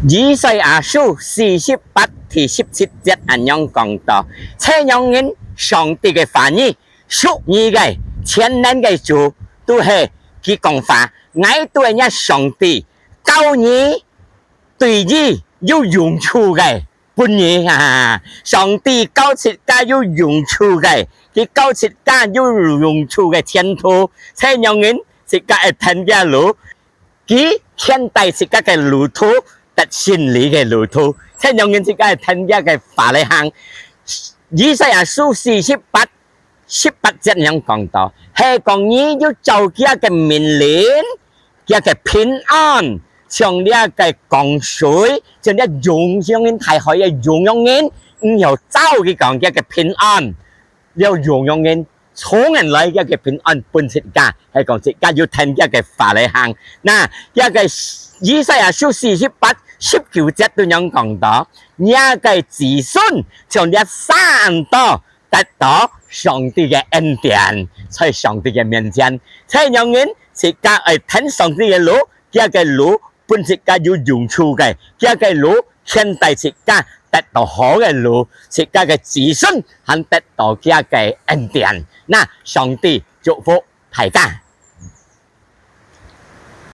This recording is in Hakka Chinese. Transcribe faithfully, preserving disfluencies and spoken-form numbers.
以賽亞書四十八第十七節恁樣講到：「在仰人上帝个話語，屬你个全能个主，都係佢講話，𠊎都係若上帝，教你、對你有用處个，分你。」哈哈，上帝教自家有用處个，佢教自家有用處个前途，在仰人自家會跈佢个路， 佢牽帶自家个路途，得勝利个路途，在仰人自家跈佢个話來行。以賽亞書四十八，十八節恁樣講到：「係講你有照佢个命令，佢个平安，像這个江水，像這湧向人大海个湧向人，毋曉走。」佢講佢个平安，了湧向人， 衝人來，佢个平安分自家，係講自家有跈佢个話來行。那，佢个以賽亞書四十八，十九節都恁樣講到：「若个子孫像這沙恁多，得到上帝个恩典，在上帝个面前，在仰人自家愛跈上帝个路，佢个路 分自家有用處个，佢个路牽帶自家得到好个路，自家个子孫還得到佢个恩典。」那，上帝祝福大家。